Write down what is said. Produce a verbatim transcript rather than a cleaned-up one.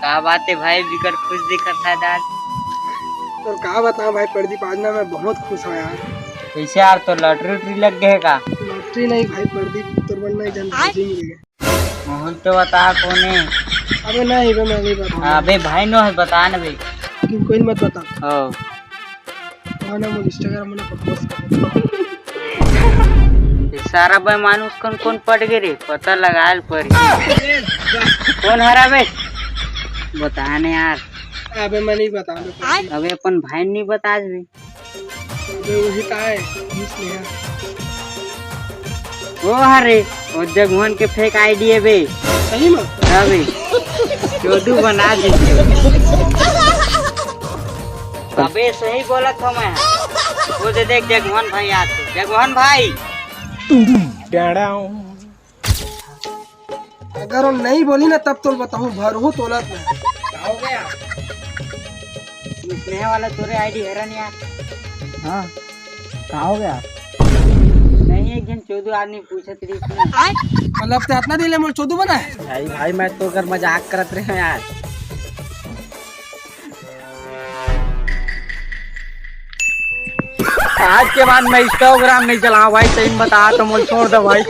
का बात है भाई, बिकट खुश दिखत है आज। तो का बताऊं भाई प्रदीप, आज ना मैं बहुत खुश हूँ यार। कैसे यार, तो लॉटरी उटरी लग गए का? लॉटरी नहीं भाई प्रदीप, तोर मन नहीं जान, राजी मिल गए। मोहन तो बता कौन है? अबे नहीं बे, मैं नहीं बताऊँ। अबे भाई नो है, बता ना बे। कि कोई मत बता। हो। वहाँ ना मोर Instagram में ना post कर। ये सारा बेमानुस कौन कौन पड़ गए रे, पता लगाल पड़ी। कौन हरा बे? बता ने यार। अबे मैं नहीं बता बे। अबे अपन भाई नहीं बता बे। अबे वही तो है, मिस नेहा। वो हरे, वो जगमोहन के फेक आईडी है बे। सही में? हाँ बे। चोदू बना दीजिए। अबे सही बोलत हो मैं। वो दे देख जगमोहन भाई आते। जगमोहन भाई। अगर वो नहीं बोली ना तब तो बताऊँ, भरहू तोलत ना। का हो गया? मिस नेहा वाला तोरे आईडी हरन यार। हाँ, का हो गया? नहीं, एक जन चोदू आदमी पूछत रही थी ना। मतलब ते इतना दिल है मोर चोदू बना है? भाई, भाई, मैं तो कर मजाक करत रहे हूँ यार। आज के बाद मैं Instagram नहीं चलाऊँ भाई, सही में बता तो मोर छोड़ दो भाई।